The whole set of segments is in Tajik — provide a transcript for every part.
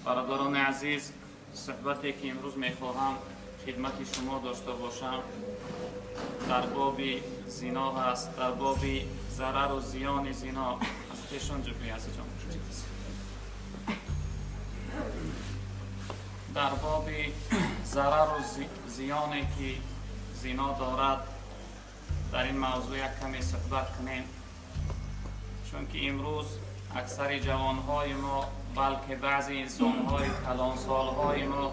Бародарони азиз, суҳбате ки имрӯз мехоҳам хидмати шумо дошта бошам дар боби зино ҳаст, дар боби зарару зиёни зино. Аз пешон ҷубри азизҷон, дар боби зарару зиёне ки зино дорад дар ин мавзӯъ як каме суҳбат кунем, чунки имрӯз аксари ҷавонҳои мо, балки баъзе инсонҳои калонсолҳои мо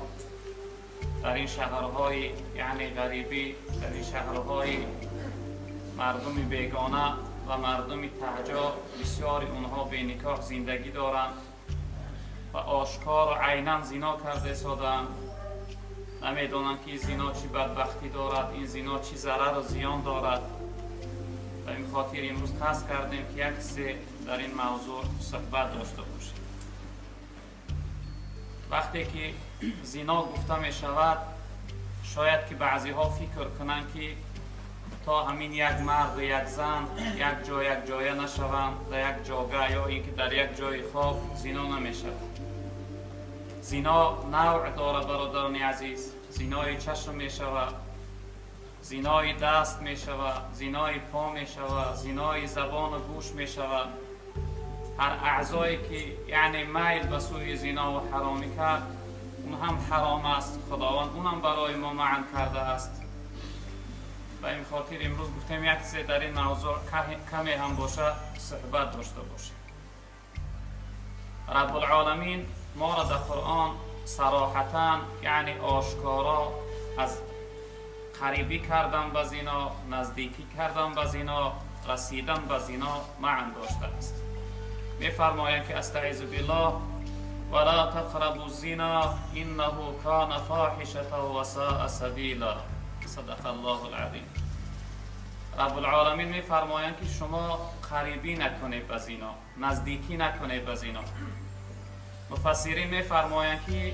дар ин шаҳрҳои яъне ғарибӣ, дар ин шаҳрҳои мардуми бегона ва мардуми таҳҷо, бисёри онҳо беникоҳ зиндагӣ доранд ва ошкору айнан зино карда истодаанд. Намедонанд ки зино чӣ бадбахтӣ дорад, ин зино чӣ зарару зиён дорад. Ба ин хотир имрӯз қасд кардем ки як қиссе дар ин мавзӯъ суҳбат дошта бошем. Вақте ки зино гуфта мешавад, шояд ки баъзеҳо фикр кунанд ки то ҳамин як марду як зан як ҷо як ҷоя нашаванд, дар як ҷога ё ин ки дар як ҷои хоб зино намешавад. Зино навъ дорад, бародарони азиз. Зинои чашм мешавад, зинои даст мешавад, зинои по мешавад, зинои забону гӯш мешавад. Ҳар аъзое ки яъне майл ба сӯи зино ва ҳаромӣ кард, он ҳам ҳаром аст. Худованд онам барои мо маън кардааст. Ба ин хотир имрӯз гуфтем як чизе дар ин мавзӯъ каме ҳам бошад суҳбат дошта бошем. Раббулоламин моро дар Қуръон сароҳатан, яъне ошкоро аз қарибӣ кардан ба зино, наздикӣ кардан ба зино, расидан ба зино маън доштааст. Мефармоянд ки астаизу биллоҳ: вала тақрабу зино иннаҳу кана фоҳишатан ва саа сабила. Садақа Аллоҳу алазим. Раббулоламин мефармоянд ки шумо қарибӣ накунед ба зино, наздикӣ накунед ба зино. Муфассирин мефармоянд ки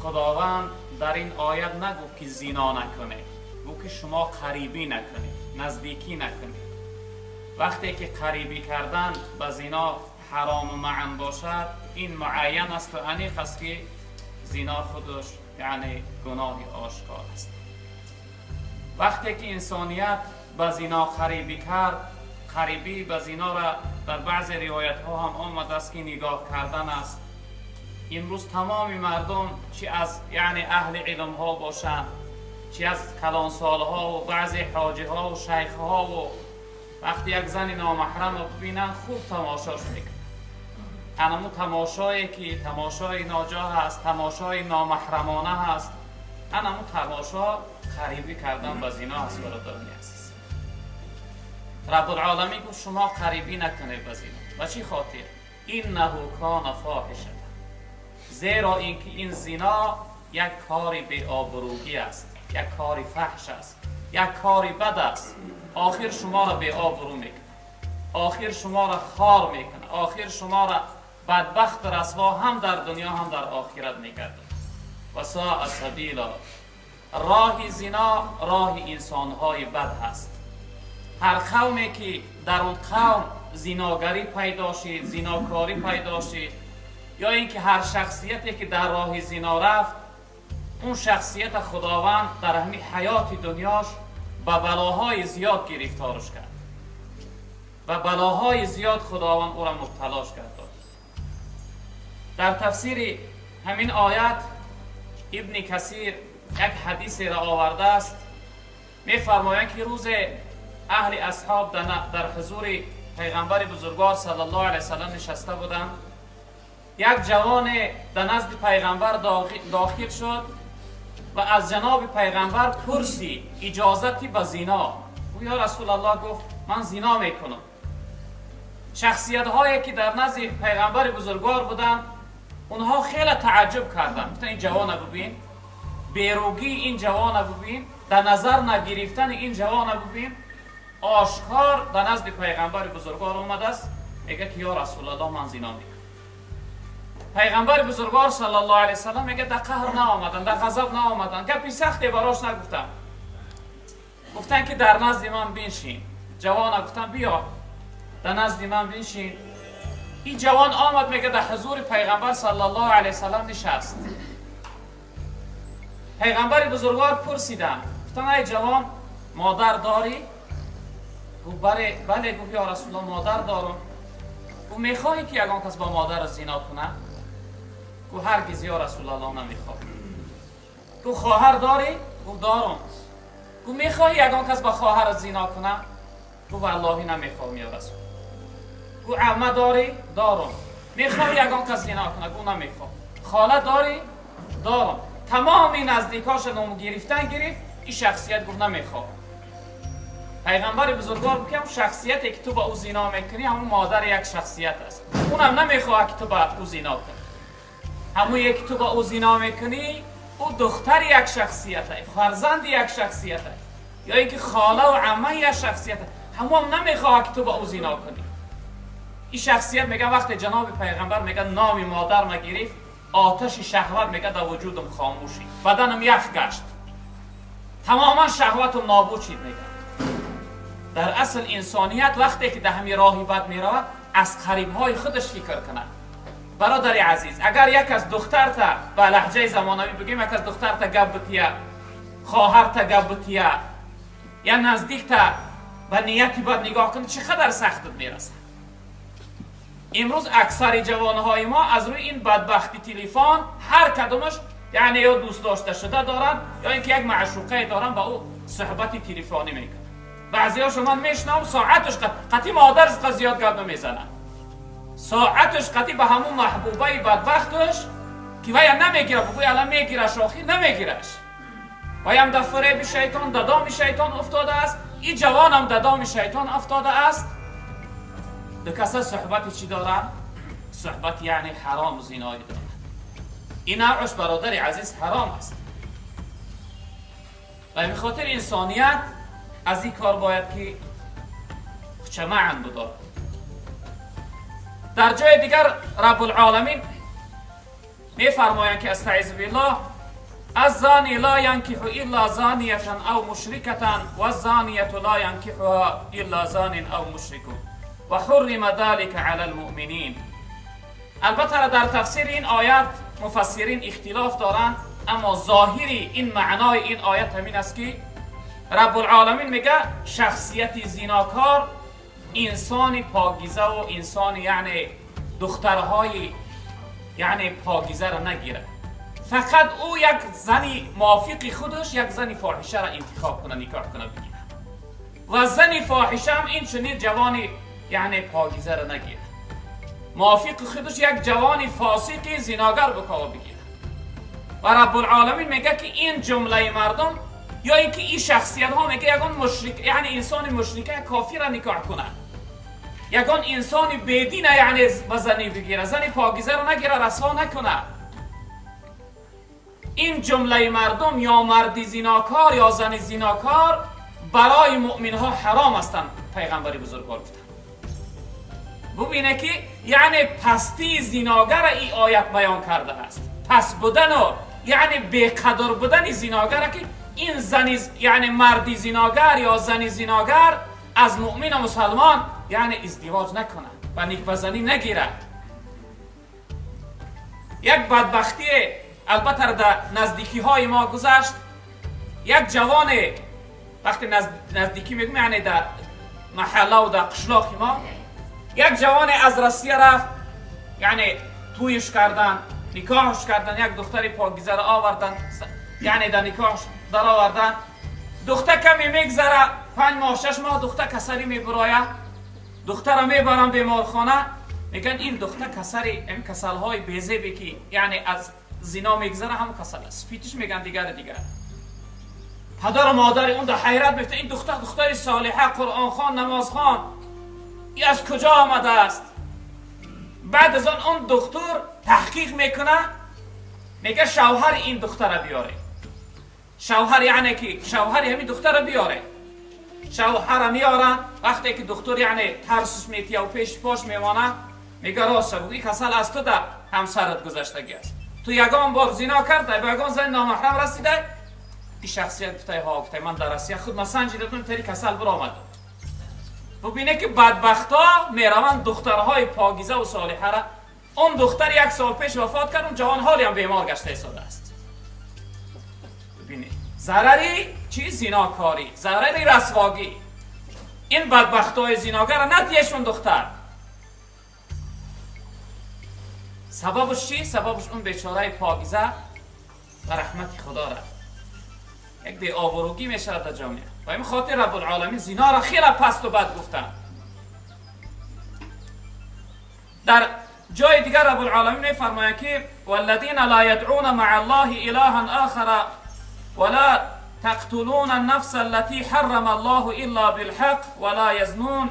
Худованд дар ин оят нагуфт ки зино накунед, гуфт ки шумо қарибӣ накунед, наздикӣ накунед. Вақте ки қарибӣ кардан ба зино ҳарому маън бошад, ин муайян асту аниқ аст ки зино худаш яъне гуноҳи ошкор аст. Вақте ки инсоният ба зино қарибӣ кард, қарибӣ ба зинора дар баъзе ривоятҳо ҳам омадааст ки нигоҳ кардан аст. Имрӯз тамоми мардум, чи аз яъне аҳли илмҳо бошанд, чи аз калонсолҳову баъзе ҳоҷиҳову шайхҳову, вақте як зани номаҳрамро бибинанд, хуб тамошош мекунанд. Анаму тамошое ки тамошои ноҷо ҳаст, тамошои номаҳрамона ҳаст, анаму тамошо қарибӣ кардан ба зино ҳаст. Бародарони азиз, Раббулоламин гуфт шумо қарибӣ накунед ба зино. Ба чӣ хотир? Иннаҳу кона фоҳишата, зеро ин ки ин зино як кори беобрӯгӣ аст, як кори фаҳш аст, як кори бад аст. Охир шуморо беобрӯ мекунад, охир шуморо хор мекунад, охир шуморо бадбахт расво ҳам дар дунё, ҳам дар охират мегардад. Ва соа сабила. Роҳи зино роҳи инсонҳои бад ҳаст. Ҳар қавме ки дар он қавм зиногарӣ пайдо шид, зинокорӣ пайдо шид, ё ин ки ҳар шахсияте ки дар роҳи зино рафт, он шахсията Худованд дар ҳамин ҳаёти дунёш ба балоҳои зиёд гирифторш кард ва балоҳои зиёд Худованд ӯро мубталош кард. Дар тафсири ҳамин оят Ибни Касир як ҳадисеро овардааст. Мефармоянд ки рӯзе аҳли асҳоб дар ҳузури пайғамбари бузургвор саллаллоҳу алайҳи васаллам нишаста буданд. Як ҷавоне дар назди пайғамбар дохил шуд ва аз ҷаноби пайғамбар пурсид иҷозати ба зино. Ӯ ё Расулаллоҳ гуфт, ман зино мекунам. Шахсиятҳое ки дар назди пайғамбари бузургвор буданд, онҳо хеле тааҷҷуб карданд. Гуфтанд: ин ҷавона бибин, беругии ин ҷавона бибин, дар назар нагирифтани ин ҷавона бибин. Ошкор дар назди пайғамбари бузургвор омадааст, мегӯяд ки ё Расулаллоҳ, ман зино мекунам. Пайғамбари бузургвор саллаллоҳу алайҳи васаллам мегӯяд, дар қаҳр наомаданд, дар ғазаб наомаданд, гапи сахте барош нагуфтам. Гуфтанд ки дар назди ман биншин. Ҷавона гуфтанд: биё, дар назди ман биншин. این جوان آمد میگه در حضور پیغمبر صلی الله علیه وسلم نشست. پیغمبر بزرگوار پرسیدن، گفتن ای جوان مادر داری؟ گفت بله. گفت یا رسول الله مادر دارم. گفت میخواهی که یگان کس با مادر زنا کنه؟ گفت هرگز یا رسول الله نمیخوام. گفت خواهر داری؟ گفت دارم. گفت میخواهی یگان کس با خواهر زنا کنه؟ گفت والله نمیخوام یا رسول. گفت عمه داری؟ دارم. میخواهی یگان کس زنا کنه؟ گفت نمیخوام. خاله داری؟ دارم. تمام نزدیکاش نام گرفتن گرفت. این شخصیت گفت نمیخوام. پیغمبر بزرگوار گفت که شخصیتی که تو با او زنا میکنی همون مادر یک شخصیت است، اونم نمیخواد که تو با او زنا کنی. همون یکی تو با او زنا میکنی او دختر یک شخصیت است، فرزند یک شخصیت است، یا اینکه خاله و عمه یک شخصیت است، همون نمیخواد که تو با او زنا کنی. این شخصیت میگه وقتی جناب پیغمبر میگه نام مادر ما گرفت، آتش شهوت میگه در وجودم خاموشی، بدنم یخ گشت، تماما شهوتم نابود شد. میگه در اصل انسانیت وقتی که در همین راهی بد میرود از قریبهای خودش فکر کند. برادر عزیز، اگر یک از دختر تا با لهجه زمانوی بگیم، یک از دختر تا گپ بتیه، خواهر تا گپ بتیه، یا نزدیک تا با نیتی بد نگاه کنه، چقدر سختت میرسه. امروز اکثر جوانهای ما از روی این بدبختی تلفن هر کدومش یعنی یا دوست داشته شده دارن یا اینکه یک معشوقه دارن با او صحبت تلفنی میکنن. بعضی‌هاشو من میشنم ساعتش قطعی مادرش زیاد گپ نمیزنن، ساعتش قطعی به همون محبوبه بدبختش که ویا نمیگیره، بگوی الان میگیرش، آخر نمیگیرش. ویم در فریب شیطان، در دام شیطان افتاده است. این جوانم در دام شیطان افتاده است. دو کسا صحبت چی دارن؟ صحبت یعنی حرام و زینایی دارن. این نوعش برادر عزیز حرام است. و به خاطر انسانیت از این کار باید که چمعن بدارد. در جای دیگر رب العالمین میفرمایند که استعیذ بالله الزانی لا ینکح الا زانیة او مشرکة و الزانیة لا ینکحها الا زان او مشرک و حرم ذلك علی المؤمنین. البته در تفسیر این آیت مفسرین اختلاف دارند، اما ظاهری این معنای این آیت همین است که رب العالمین میگه شخصیت زیناکار انسان پاکیزه و انسان یعنی دخترهای یعنی پاکیزه را نگیره، فقط او یک زنی موافق خودش یک زنی فاحشه را انتخاب کنه، نکاح کنه بگیره، و زنی فاحشه هم این چنین جوانی یعنی پاکیزه را نگیره، موافق خودش یک جوانی فاسقی زیناگر بکاوه بگیره. و رب العالمین میگه که این جمله مردم یا اینکه این شخصیت ها میگه یگان مشرک یعنی انسان مشرکه کافر را نکاح کنه، یگان انسان بیدین یعنی به زنی بگیره، زنی پاکیزه را نگیره، رسوا نکنه. این جمله مردم یا مردی زیناکار یا زن زیناکار برای مؤمن ها حرام هستند. پیغمبر بزرگوار گفتند. ببینه که یعنی پستی زیناگر ای آیت بیان کرده است، پس بودن و یعنی بیقدر بودن زیناگر که این زنی یعنی مردی زیناگر یا زنی زیناگر از مؤمن و مسلمان یعنی ازدواج نکنه و نیک بزنی نگیره. یک بدبختی البته در نزدیکی های ما گذشت. یک جوان وقتی نزدیکی میگم یعنی در محله و در قشلاق ما، یک جوان از روسیه رفت، یعنی تویش کردن، نکاحش کردن، یک دختر پاکیزه را آوردن، یعنی در نکاحش در آوردن. دختر کمی میگذره، 5 ماه 6 ماه دختر کسری میبرایه، دختر را میبرن بیمارخانه، میگن این دختر کسری، این کسل های بیزیبی که یعنی از زنا میگذره هم کسل است، سپیتش میگن دیگر. پدر و مادر اون در حیرت میفته، این دختر دختری صالحه، قرآن خوان، نماز خوان، این از کجا آمده است؟ بعد از آن دکتر تحقیق میکنه، میگه شوهر این دختر را بیاره. شوهر یعنی که شوهر همین دختر را بیاره. شوهر میارن، وقتی که دکتر یعنی ترسش میتیه و پیش پاش میمانه، میگه راست بگو این کسل از تو در همسرت گذشتگی است، تو یگان بار زنا کرده، به یگان زن نامحرم رسیده. این شخصیت گفته ها، گفته من در روسیه خود من سنجیده بودم تری کسل برآمد. ببینه که بدبختا میروند دخترهای پاکیزه و صالحه را. اون دختر یک سال پیش وفات کرد، اون جوان حالی هم بیمار گشته ایستاده است. ببینید ضرری چی؟ زیناکاری، ضرری رسواگی. این بدبختای زیناگر را ندیشون دختر. سببش چی؟ سببش اون بیچاره پاکیزه و رحمت خدا رفت. یک بی آبروگی میشه در جامعه. و این خاطر رب العالمین زینا را خیلی پست و بد گفتن. در جای دیگر رب العالمین میفرماید که والذین لا يدعون مع الله الها آخر ولا تقتلون النفس التي حرم الله الا بالحق ولا يزنون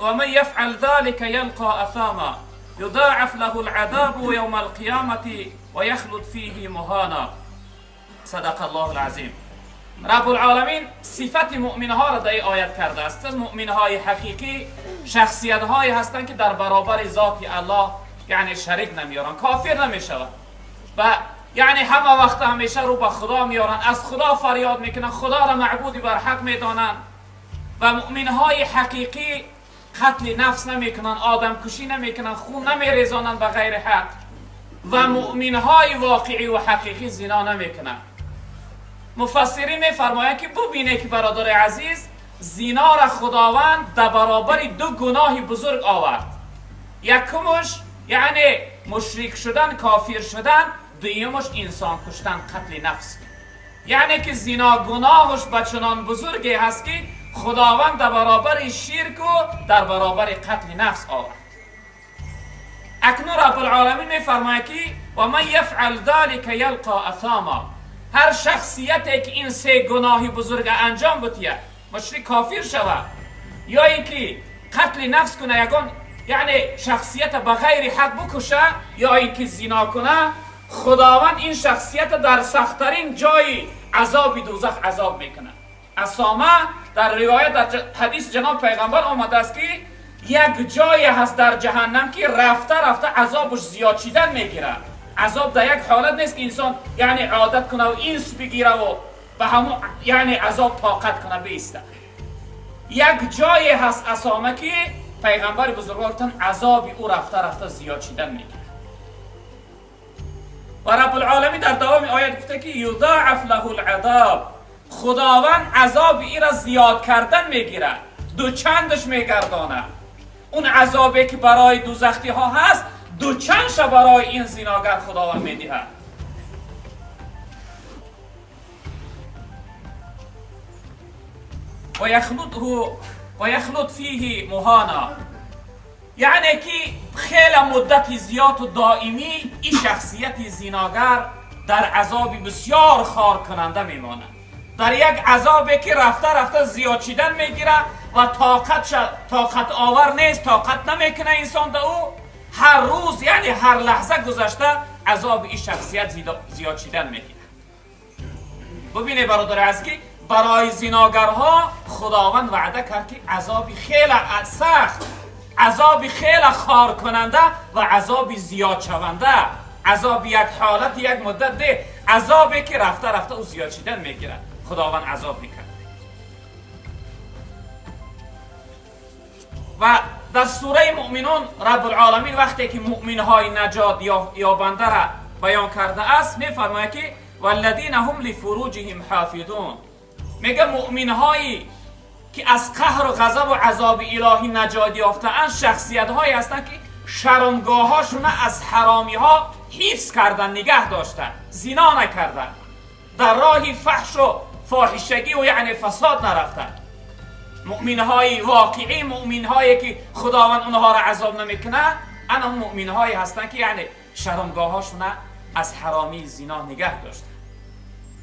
ومن يفعل ذلك يلقى اثاما يضاعف له العذاب يوم القيامة ويخلد فيه مهانا. صدق الله العظیم. رب العالمین صفت مؤمن ها را در این آیت کرده است. مؤمن های حقیقی شخصیت هایی هستند که در برابر ذات الله یعنی شریک نمیارن، کافر نمیشوند و یعنی همه وقت همیشه رو به خدا میارن، از خدا فریاد میکنن، خدا را معبودی بر حق میدانند. و مؤمن های حقیقی قتل نفس نمیکنن، آدم کشی نمیکنن، خون نمیریزانند به غیر حق. و مؤمن های واقعی و حقیقی زنا نمیکنن. مفسرین میفرمایند که ببینه که برادر عزیز، زنا را خداوند در برابر دو گناه بزرگ آورد. یکمش یعنی مشرک شدن، کافر شدن، دویمش انسان کشتن، قتل نفس. یعنی که زنا گناهش به چنان بزرگی هست که خداوند در برابر شرک و در برابر قتل نفس آورد. اکنون رب العالمین میفرماید که و من یفعل ذلک یلقا اثاما. هر شخصیتی که این سه گناه بزرگ انجام بده، مشرک کافر شود یا اینکه قتل نفس کنه، یگان یعنی شخصیت به غیر حق بکشه، یا اینکه زنا کنه، خداوند این شخصیت در سختترین جای عذاب دوزخ عذاب میکنه. اسامه در روایت در حدیث جناب پیغمبر آمده است که یک جای هست در جهنم که رفته رفته عذابش زیاد شدن میگیره. عذاب در یک حالت نیست که انسان یعنی عادت کنه و اینس بگیره و به همون یعنی عذاب طاقت کنه بیسته. یک جای هست اسامه که پیغمبر بزرگوارتان عذاب او رفته رفته زیاد شدن میگیره. و رب العالمین در دوام آیت گفته که یضاعف له العذاب. خداوند عذاب ای را زیاد کردن میگیره، دو چندش میگردانه. اون عذابی که برای دوزختی ها هست، دو چندش برای این زیناگر خداوند میدهد. و یخلط فیه مهانا. یعنی که خیلی مدت زیاد و دائمی این شخصیت زیناگر در عذاب بسیار خار کننده میماند، در یک عذابی که رفته رفته زیاد شدن میگیره و طاقت آور نیست، طاقت نمیکنه انسان در او. هر روز یعنی هر لحظه گذشته عذاب این شخصیت زیاد شدن میگیره. ببینه برادر عزیز که برای زیناگرها خداوند وعده کرد که عذاب خیلی سخت، عذاب خیلی خار کننده و عذاب زیاد شونده، عذاب یک حالت یک مدت ده، عذابی که رفته رفته او زیاد شدن میگیره، خداوند عذاب میکنه. و در سوره مؤمنون رب العالمین وقتی که مؤمنهای نجات یابنده را بیان کرده است میفرماید که والذین هم لفروجهم حافظون. میگه مؤمنهایی که از قهر و غضب و عذاب الهی نجات یافته‌اند شخصیت هایی هستند که شرمگاه‌هاشون از حرامی ها حفظ کردن، نگه داشتن، زنا نکردن، در راه فحش و فاحشگی و یعنی فساد نرفتن. مؤمنهای واقعی، مؤمنهایی که خداوند اونها را عذاب نمیکنه، انا مؤمنهایی هستند که یعنی شرمگاه‌هاشون از حرامی زنا نگه داشتن.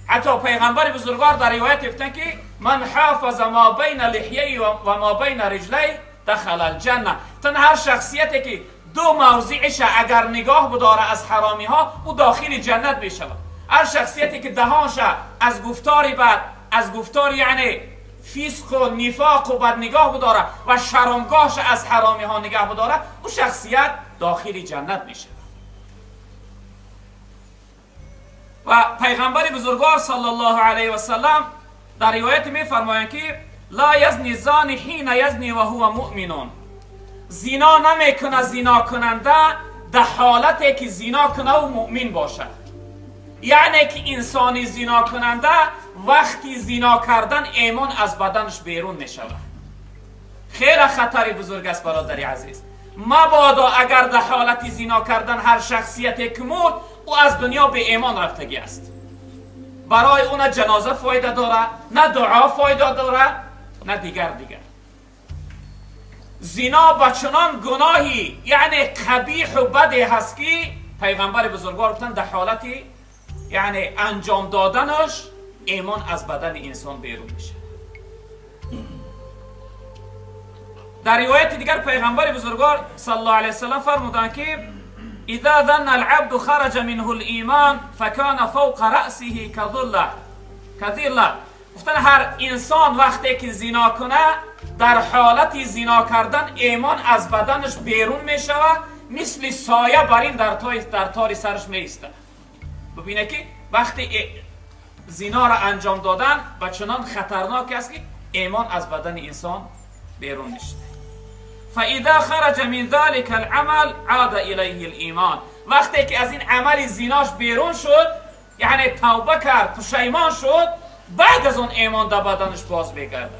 حتی پیغمبر بزرگوار در روایت گفتن که من حافظ ما بین لحیه و ما بین رجلی دخل الجنه. تن هر شخصیتی که دو موضعش اگر نگاه بداره از حرامی ها او داخل جنت میشود. هر شخصیتی که دهانش از گفتار بد، از گفتار یعنی فسق و نفاق و بد نگاه بداره و شرمگاهش از حرامی ها نگاه بداره، او شخصیت داخل جنت میشه. و پیغمبر بزرگوار صلی الله علیه و سلم در روایت میفرمایند که لا یزنی زانی حین یزنی و هو مؤمن. زنا نمیکنه زنا کننده در حالتی که زنا کنه و مؤمن باشه. یعنی که انسانی زنا کننده وقتی زنا کردن ایمان از بدنش بیرون میشود. خیلی خطری بزرگ است برادری عزیز. مبادا اگر در حالت زنا کردن هر شخصیتی که مرد، او از دنیا به ایمان رفتگی است. برای اون جنازه فایده داره، نه دعا فایده داره، نه دیگر. زنا به چنان گناهی یعنی قبیح و بدی هست که پیغمبر بزرگوار گفتن در حالتی یعنی انجام دادنش ایمان از بدن انسان بیرون میشه. در روایت دیگر پیغمبر بزرگوار صلی الله علیه وسلم فرمودند که اذا ظن العبد خرج منه الایمان فکان فوق رأسه کظله. گفتن هر انسان وقتی که زنا کنه در حالت زنا کردن ایمان از بدنش بیرون میشود، مثل سایه بر این در تار سرش میایستد. ببینه که وقتی زنا را انجام دادن و چنان خطرناک است که ایمان از بدن انسان بیرون میشه. فاذا خرج من ذلك العمل عاد الیه الایمان. وقتی که از این عمل زیناش بیرون شد، یعنی توبه کرد، پشیمان شد، بعد از اون ایمان در بدنش باز میگرده.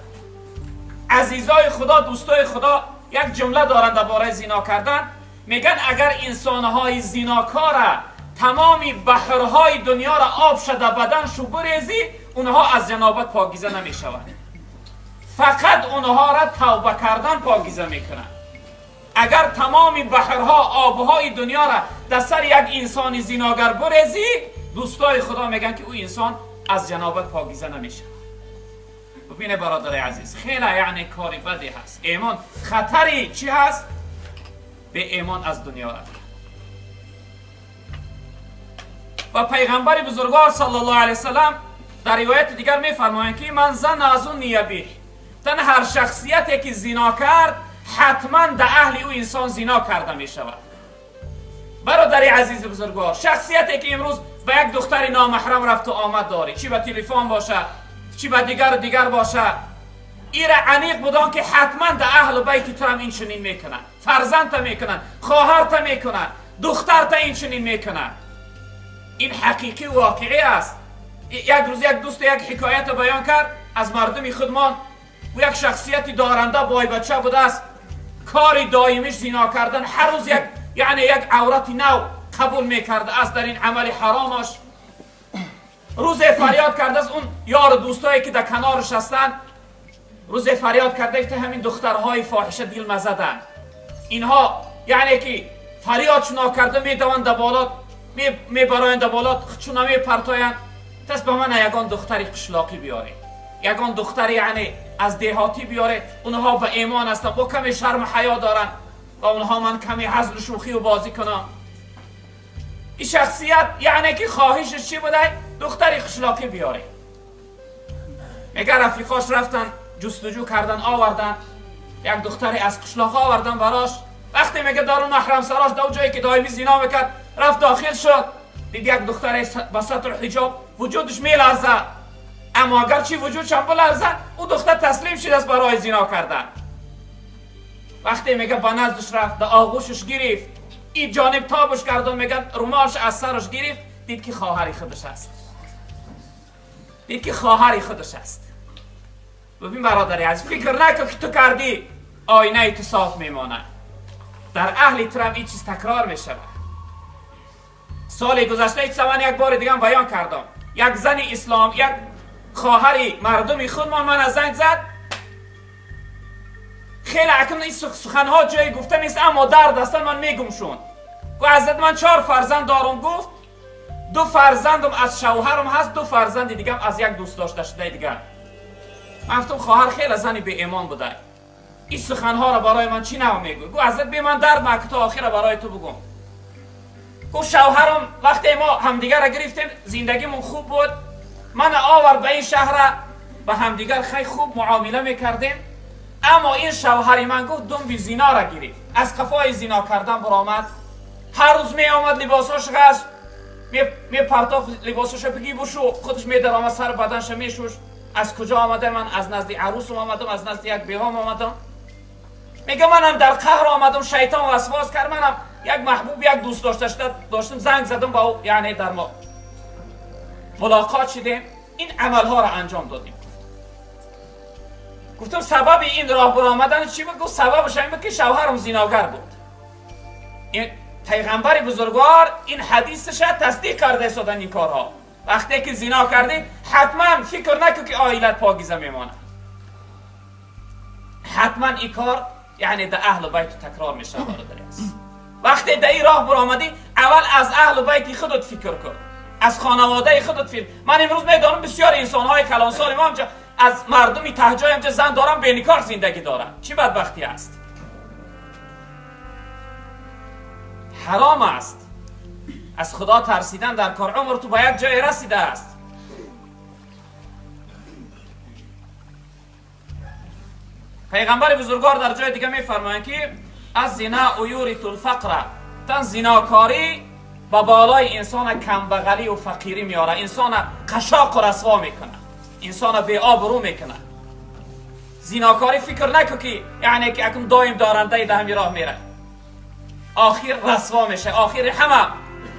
عزیزای خدا، دوستای خدا، یک جمله دارن درباره زینا کردن، میگن اگر انسانهای زیناکاره تمامی بحرهای دنیا را آب شده بدنشو بریزی، اونها از جنابت پاکیزه نمیشوند. فقط اونها را توبه کردن پاکیزه میکنن. اگر تمامی بحرها، آبهای دنیا را در سر یک انسان زیناگر بریزی، دوستای خدا میگن که او انسان از جنابت پاکیزه نمیشه. ببینه برادر عزیز، خیلی یعنی کاری بدی هست. ایمان خطری چی هست؟ به ایمان از دنیا رفت. و پیغمبر بزرگوار صلی الله علیه وسلم در روایت دیگر میفرمایند که من زن از اون نیبیه، تن هر شخصیتی که زنا کرد حتما در اهل او انسان زنا کرده می شود. برادر عزیز بزرگوار، شخصیتی که امروز به یک دختر نامحرم رفت و آمد داری، چی به تلفن باشه، چی به دیگر و دیگر باشه، ایره عمیق بودن که حتما در اهل بیت تو هم این چنین میکنن، فرزند تا میکنن، خواهر تا میکنن، دختر تا این چنین میکنن. این حقیقی واقعی است. یک روز یک دوست یک حکایت بیان کرد از مردم خودمان. او یک شخصیتی دارنده بای بچه بوده است، کاری دائمیش زنا کردن، هر روز یک یعنی یک عورت نو قبول میکرده است در این عمل حرامش. روز فریاد کرده است اون یار دوستایی که در کنارش هستند، روز فریاد کرده که همین دخترهای فاحشه دل مزدن، اینها یعنی که فریاد چنا کرده میدوند در بالا، میبرایند در بالا، چون میپرتایند. پس به من یگان دختری قشلاقی بیاره، یگان دختری یعنی از دهاتی بیاره، اونها به ایمان هستن، با کمی شرم و حیا دارن و اونها من کمی هزل و شوخی و بازی کنم. این شخصیت یعنی که خواهشش چی بوده؟ دختری قشلاقی بیاره. میگه رفیقاش رفتن جستجو کردن، آوردن یک دختری از قشلاق آوردن براش. وقتی میگه دارو محرم سراش، در جایی که دائمی زنا میکرد رفت داخل شد، دید یک دختری با ستر حجاب وجودش میلرزه، اما اگرچه وجودش هم بلرزه او دختر تسلیم شد از برای زنا کردن. وقتی میگه با نزدش رفت، در آغوشش گرفت، این جانب تابش کرد و میگن رومالش از سرش گرفت، دید که خواهری خودش است. دید که خواهری خودش است. ببین برادری عزیز، فکر نکن که تو کردی آینه تو صاف میمانه. در اهل ترم این چیز تکرار میشود. سال گذشته این من یک بار دیگه بیان کردم، یک زن اسلام، یک خواهری مردمی خودمان من از زنگ زد. خیلی اکنون این سخنها جای گفته نیست، اما درد هستن، من میگم شون. گفت حضرت من 4 فرزند دارم. گفت 2 فرزندم از شوهرم هست، 2 فرزند دیگه از یک دوست داشته شده دیگه. من گفتم خواهر خیلی زنی به ایمان بوده، این سخنها را برای من چی نو میگوی؟ گفت حضرت به من درد مکه تا آخر برای تو بگم. گفت شوهرم وقتی ما همدیگر را گرفتیم زندگیمون خوب بود، من آورد به این شهر، به همدیگر خیلی خوب معامله میکردیم، اما این شوهری من گفت دم بی زینا را گرفت، از قفای زینا کردن برآمد، هر روز می آمد لباساش غش می پرتاف لباساش بگی بشو، خودش می درآمد سر بدنش میشوش. از کجا آمده؟ من از نزد عروسم آمدم، از نزد یک بیوام آمدم. میگه منم در قهر آمدم، شیطان وسواس کرد، منم یک محبوب یک دوست داشتم، زنگ زدم با او، یعنی در ما ملاقات شدیم، این عملها را انجام دادیم. گفتم سبب این راه بر آمدن چی بود؟ گفت سببش این بود که شوهرم زیناگر بود. این پیغمبر بزرگوار این حدیثش تصدیق کرده سادن این کارها. وقتی که زنا کردی حتما فکر نکن که عائلت پاکیزه میمانه، حتما این کار یعنی در اهل بیت تکرار میشه. وقتی در این راه بر آمدی اول از اهل بیت خودت فکر کن، از خانواده خودت فکر. من امروز میدانم بسیار انسان های کلانسال ما همجا از مردمی تهجای همجا زن دارن به نکار زندگی دارن. چی بدبختی است؟ حرام است. از خدا ترسیدن در کار. عمر تو به یک جای رسیده است. پیغمبر بزرگوار در جای دیگه میفرمایند که از زنا یورث الفقر، تن زناکاری با بالای انسان کمبغلی و فقیری میاره، انسان قشاق و رسوا میکنه، انسان بی آبرو میکنه. زناکاری فکر نکن که یعنی که اکم دایم دارنده ده همی راه میره، آخر رسوا میشه، آخر همه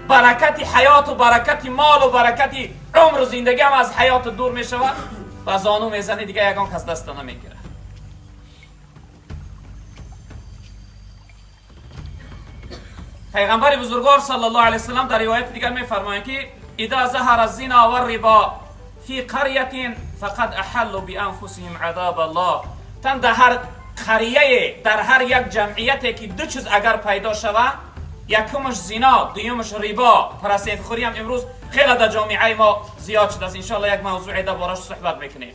برکت حیات و برکت مال و برکت عمر و زندگی هم از حیات دور میشه و زانو میزنه دیگه یگان کس دست نمیگیره. پیغمبر بزرگوار صلی الله علیه وسلم در روایت دیگر میفرمایند که اذا ظهر الزنا والربا فی قریه فقد احلوا بانفسهم عذاب الله. تن در هر قریه، در هر یک جمعیتی که دو چیز اگر پیدا شود، یکمش زنا، دویمش ربا، پرسید خوری هم امروز خیلی در جامعه ما زیاد شده است، انشالله یک موضوع دربارش صحبت میکنیم.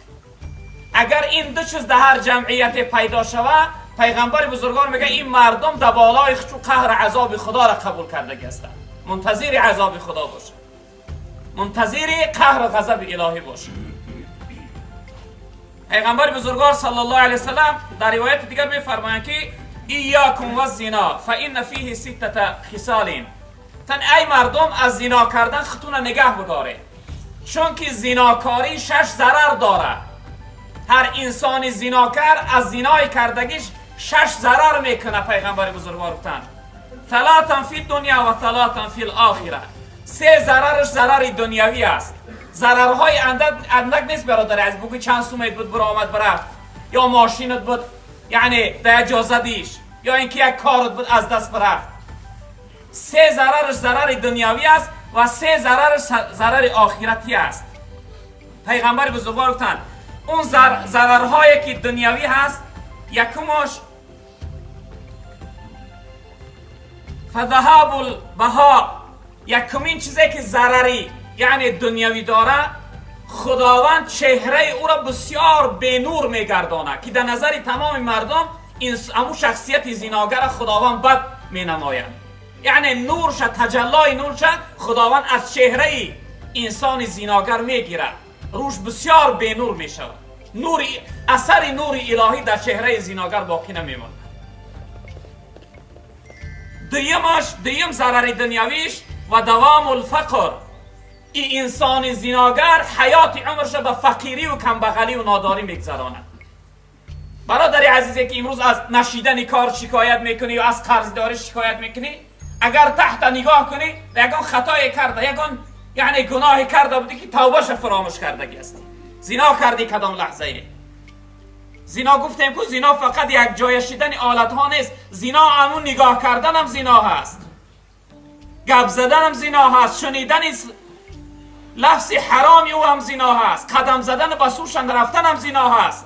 اگر این دو چیز در هر جمعیت پیدا شود، پیغمبر بزرگوار میگه این مردم در بالای خود قهر عذاب خدا را قبول کردگی هستند، منتظر عذاب خدا باشه، منتظر قهر و غضب الهی باشه. پیغمبر بزرگوار صلی الله علیه وسلم در روایت دیگر میفرمایند که ایاکم و الزنا فان فیه سته خصال. تن ای مردم از زنا کردن خودتون نگه بداره، چون که زناکاری 6 ضرر داره. هر انسان زناکار از زنای کردگیش 6 ضرر میکنه. پیغمبر بزرگوار گفتن ثلاثا فی الدنیا و ثلاثا فی الاخره. 3 ضررش ضرر دنیوی است، ضررهای اندک نیست برادر از بگوی چند سومت بود برا آمد برفت، یا ماشینت بود یعنی در اجازه دیش، یا اینکه یک کارت بود از دست برفت. 3 ضررش ضرر دنیوی است و 3 ضررش ضرر آخرتی است. پیغمبر بزرگوار گفتن اون ضررهایی که دنیوی هست، یکمش فذهاب البها، یکمین چیزی که ضرری یعنی دنیوی داره، خداوند چهره او را بسیار به نور میگردانه که در نظر تمام مردم امو شخصیت زیناگر خداوند بد مینماید. یعنی نورش، تجلای نورش خداوند از چهره انسان زیناگر میگیره، روش بسیار به نور میشود، نور، اثر نور الهی در چهره زیناگر باقی نمیماند. دویم ضرر دنیویش و دوام الفقر، این انسان زیناگر حیات عمرش به فقیری و کمبغلی و ناداری میگذراند. برادر عزیزی که امروز از نشیدن کار شکایت میکنی یا از قرضداری شکایت میکنی، اگر تحت نگاه کنی یگان خطای کرده، یگان یعنی گناه کرده بودی که توبهش فراموش کردگی هستی. زنا کردی کدام لحظه ای؟ زنا گفتیم که زنا فقط یک جای شدن آلت ها نیست، زنا همون نگاه کردن هم زنا هست، گپ زدن هم زنا هست، شنیدن لفظ حرامی او هم زنا هست، قدم زدن به سوشان رفتن هم زنا هست.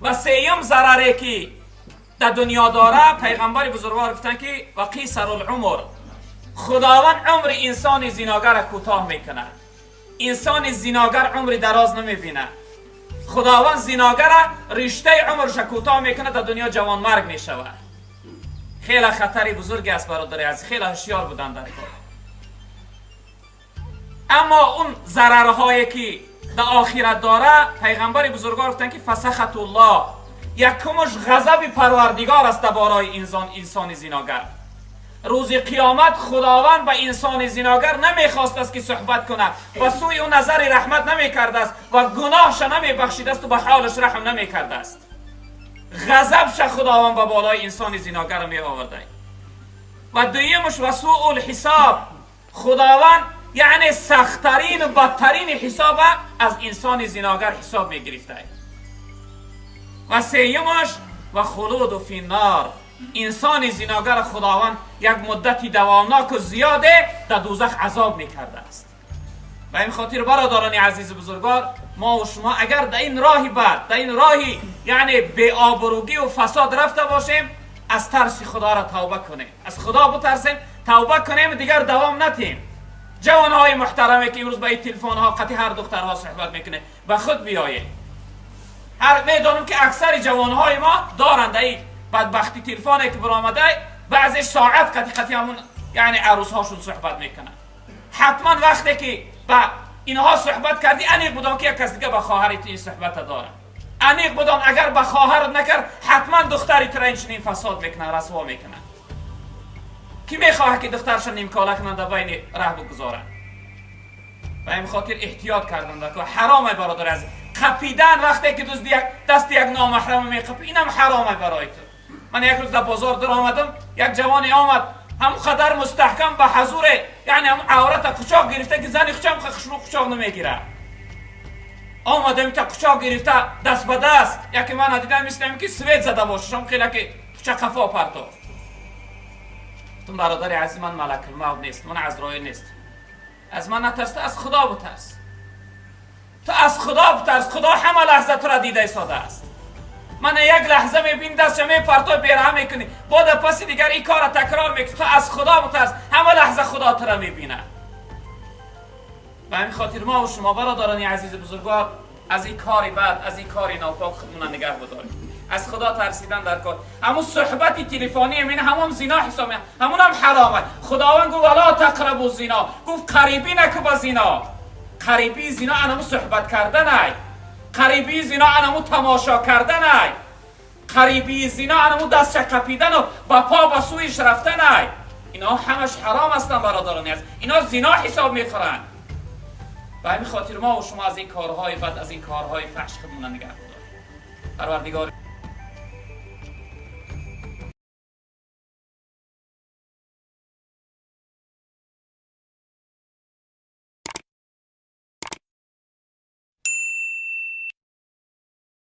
و سیم ضرری که در دنیا داره، پیغمبر بزرگوار گفتن که و قیصر العمر، خداوند عمر انسان زیناگر کوتاه میکنه. انسان زیناگر عمر دراز نمیبینه، خداوند زیناگر رشته عمرش کوتاه میکنه، در دنیا جوان مرگ میشود. خیلی خطری بزرگی است برادر عزیز، خیلی هوشیار بودن در کار. اما اون ضررهایی که در آخرت داره، پیغمبر بزرگوار گفتن که فسخت الله، یکمش غضب پروردگار است درباره انسان زیناگر. روز قیامت خداوند به انسان زناگر نمیخواست است که صحبت کنه و سوی او نظر رحمت نمیکرده است و گناهش نمیبخشیده است و به حالش رحم نمیکرده است. غضبش خداوند به بالای انسان زناگر می آورده. و دویمش و سوء الحساب، خداوند یعنی سختترین و بدترین حساب از انسان زناگر حساب می گرفته. و سیمش و خلود فی النار، انسان زناگر خداوند یک مدتی دوامناک و زیاده در دوزخ عذاب میکرده است. به این خاطر برادران عزیز بزرگوار، ما و شما اگر در این راهی بد، در این راهی یعنی بی آبروگی و فساد رفته باشیم، از ترس خدا را توبه کنیم، از خدا بترسیم، توبه کنیم، دیگر دوام نتیم. جوانهای محترمه که امروز با این تلفن ها قطعی هر دخترها صحبت میکنه، به خود بیایید. هر میدانم که اکثر جوانهای ما دارند این بدبختی تلفنی که برآمده، بعضی ساعت قطعی همون یعنی عروس هاشون صحبت میکنن. حتما وقتی که با اینها صحبت کردی، انیق بدان که یک کس دیگه با خواهرت این صحبت داره. انیق بدان اگر با خواهرت نکرد، حتما دختری تو را چنین فساد میکنه، رسوا میکنه. کی میخواه که دخترش نیمکاله کنن در بین ره بگذارن؟ و این خاطر احتیاط کردن که حرامه برادر از قپیدن. وقتی که دست یک دست یک نامحرم میقپی، اینم حرامه برای تو. من یک روز در بازار در آمدم، یک جوانی آمد هم قدر مستحکم به حضور یعنی هم عورت قچاق گرفته که زن خچم خشرو قچاق نمیگیره. آمده تا قچاق گرفته دست به دست، یکی من دیدم مثل که سوید زده باشه، شم خیلی که قچاق قفا پرتافت. گفتم برادر عزیز، من ملک الموت نیست، من عزرائیل نیست، از من نترس، از خدا بترس. تو از خدا بترس، خدا همه لحظه تو را دیده ایستاده است. من یک لحظه میبین دست می پرتو بیرحم میکنی، بعد پس دیگر این کار تکرار میکنی. تو از خدا بترس، همه لحظه خدا تو را میبینه. به همین خاطر ما و شما برادران عزیز بزرگوار، از این کاری بد، از این کاری ناپاک خودمون نگه بداریم. از خدا ترسیدن در کار. همون صحبت تلفنی این همون زنا حساب، همون هم حرامه. خداوند گفت ولا تقربوا الزنا، گفت قریبی نکو با زنا. قریبی زنا انمو صحبت کردن ای، قریبی زنا انمو تماشا کردن ای، قریبی زنا انمو دست قپیدن و با پا با سویش رفتن ای. اینا همش حرام هستن برادران عزیز، اینا زنا حساب میخورن. به همین خاطر ما و شما از این کارهای بد، از این کارهای فحش خودمون نگه بداریم. پروردگار